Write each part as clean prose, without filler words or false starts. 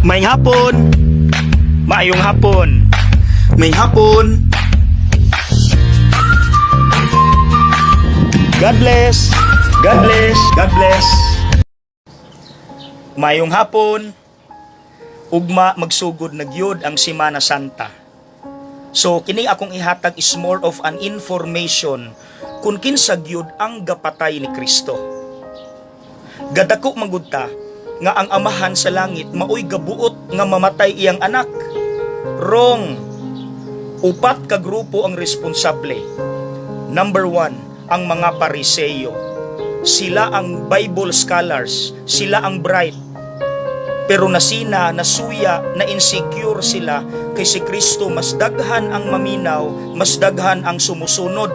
Maayong hapon. Maayong hapon. Maayong hapon. God bless. God bless. God bless. Maayong hapon. Ugma magsugod na gyud ang Semana Santa. So kini akong ihatag is more of an information kung kinsa gyud ang gapatay ni Kristo. Gadako man gud ta nga ang Amahan sa langit maoy gabuot nga mamatay iyang anak. Wrong. Upat ka grupo ang responsable. Number 1, ang mga Pariseyo. Sila ang Bible scholars, sila ang bright. Pero nasina, nasuya, na insecure sila kay si Kristo mas daghan ang maminaw, mas daghan ang sumusunod.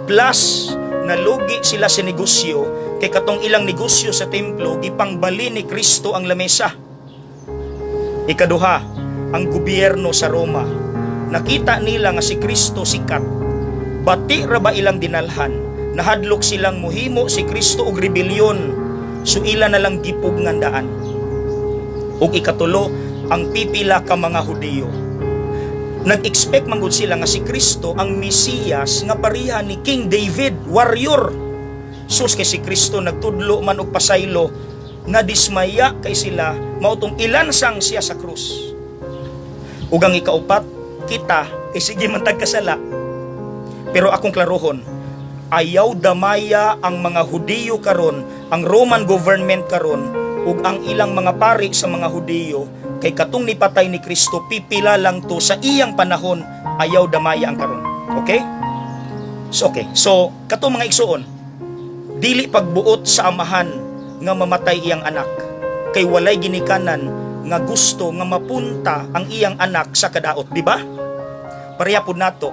Plus, nalugi sila sa negosyo kay katong ilang negosyo sa templo, gipangbali ni Kristo ang lamesa. Ikaduha, ang gobyerno sa Roma. Nakita nila nga si Kristo sikat. Bati ra ba ilang dinalhan? Nahadlok silang muhimo si Kristo og rebelyon. So ila na lang gipugngan daan. Ug ikatulo, ang pipila ka mga Hudiyo. Nag-expect man gud sila nga si Kristo ang Mesiyas nga pareha ni King David, warrior. Sus, kay si Kristo nagtudlo man og pasaylo, na dismaya kay sila, mao tong ilansang siya sa krus. Ug ang ikaupat, kita kay sige man tag kasala. Pero akong klarohon, ayaw damaya ang mga Hudiyo karon, ang Roman government karon, ug ang ilang mga pari sa mga Hudiyo, kay katong nipatay ni Kristo pipila lang to sa iyang panahon, ayaw damaya ang karon. Okay? So okay. So katong mga igsuon, dili pagbuot sa Amahan nga mamatay iyang anak kay walay ginikanan nga gusto nga mapunta ang iyang anak sa kadaot, di ba? Pareha pud nato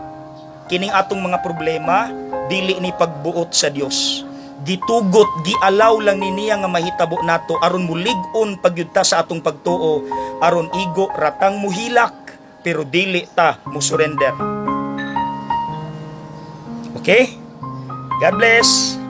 kining atong mga problema, dili ni pagbuot sa Dios. Gitugot, gialaw lang ni niya nga mahitabo nato aron mulig-on pagyud ta sa atong pagtuo, aron igo ratang muhilak pero dili ta mo surrender. Okay? God bless.